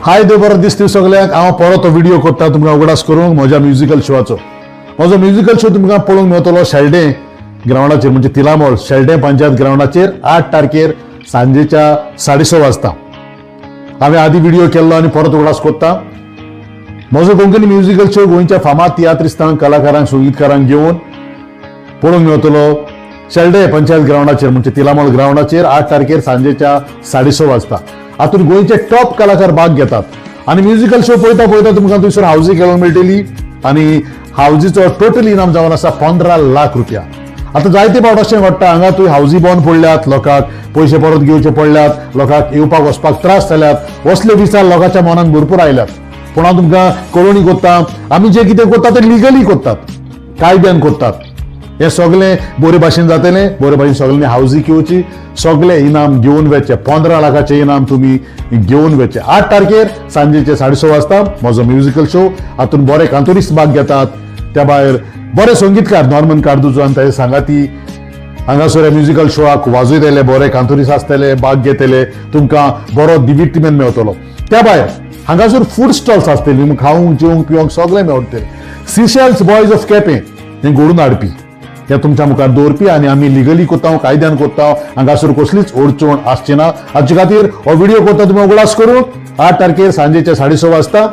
हाय, देव बरो दीस दिवं सगल्यांक. हांव परत हो व्हिडिओ करता तुमकां उगडास करूंक म्हज्या म्युजिकल शोआचो. म्हजो म्युजिकल शो तुमकां पळोवंक मेळटलो शेल्डें ग्रावंडाचेर, म्हणजे तिलामोळ शेल्डें पंचायत ग्रावंडाचेर 8 तारखेर सांजेच्या 6:30 वाजता. हांवें आदी व्हिडिओ केल्लो आनी परत उगडास करता. म्हजो कोंकणी म्युजिकल शो गोंयच्या फामाद तियात्रिस्तांक, कलाकारांक, संगीतकारांक घेवन पळोवंक मेळटलो शेल्डे पंचायत ग्रावंडाचेर, म्हणजे तिलामोळ ग्रावंडाचेर 8 तारखेर सांजेच्या 6:30 वाजता. हातूंत गोंयचे टॉप कलाकार भाग घेतात आनी म्युजिकल शो पळयता पळयता तुमकां थंयसर हावजी खेळोंक मेळटली आनी हावजीचो टोटल इनाम जावन आसा 15 लाख रुपया. आतां जायते फावट अशें घडटा, हांगा तुवें हावजी बंद पडल्यात, लोकांक पयशे परत घेवचे पडल्यात, लोकांक येवपाक वचपाक त्रास जाल्यात. असले विचार लोकांच्या मनात भरपूर आयल्यात. पूण हांव तुमकां कळोवणी करता, आमी जे कितें करतात ते लिगली करतात, कायद्यान करतात. हे सगळें बरे भाशेन जातलें. बरे भाशेन सगळ्यांनी हावजी घेवची, सगळे इनाम घेवन वचचे. 15 लाखाचे इनाम तुमी घेवन वचचे. 8 तारखेर सांजेचे 6:30 वाजता म्हजो म्युजिकल शो. हातून बरे कांतोरिस्ट भाग घेतात, त्या भायर बरे संगीतकार नॉर्मन कार्दुजो आनी ताजे सांगाती हांगासर म्युजिकल शोआक वाजयतले. बरे कांतोरिस्ट आसतले, भाग घेतले, तुमकां बरो दिविर्तिमेंत मेळटलो. त्या भायर हांगासर फूड स्टॉल्स आसतली, खावंक, जेवंक, पिवंक सगळें मेळटलें. सिशेल्स बॉयज ऑफ केपें हें घडून हाडपी, हे तुमच्या मुखार दवरपी आनी आमी लिगली करता, कायद्यान करता. हांगासर कसलीच अडचण आसची ना. हाचे खातीर हो व्हिडिओ करता तुमी उगडास करून, 8 तारखेर सांजेच्या 6:30 वाजता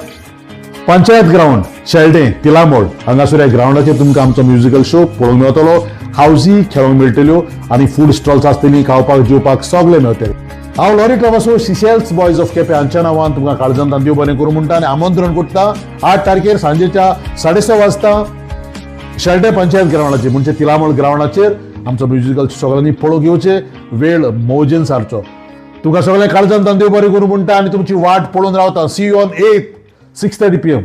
पंचायत ग्रावंड, शेल्डें, तिलामोळ हांगासर ह्या ग्रावंडाचेर तुमकां आमचो म्युजिकल शो पळोवंक मेळटलो. हावजी खेळोंक मेळटल्यो आनी फूड स्टॉल्स आसतली, खावपाक जेवपाक सगळें मेळटलें. हांव Laurie Travasso Seychelles boys of Quepem हांच्या नांवान तुमकां काळजांत देव बरें करूं म्हणटा आनी आमंत्रण करता. 8 तारखेर सांजेच्या 6:30 वाजता शेल्डें पंचायत ग्रावंडाचेर, म्हणजे तिलामोळ ग्रावंडाचेर आमचो म्युजिकल सगळ्यांनी पळोवंक येवचे. वेळ मौजेन सारचो. तुमकां सगळ्यांक काळजांत देव बरें करूं म्हणटा आनी तुमची वाट पळोवन रावता. See you on 8, 6:30 PM.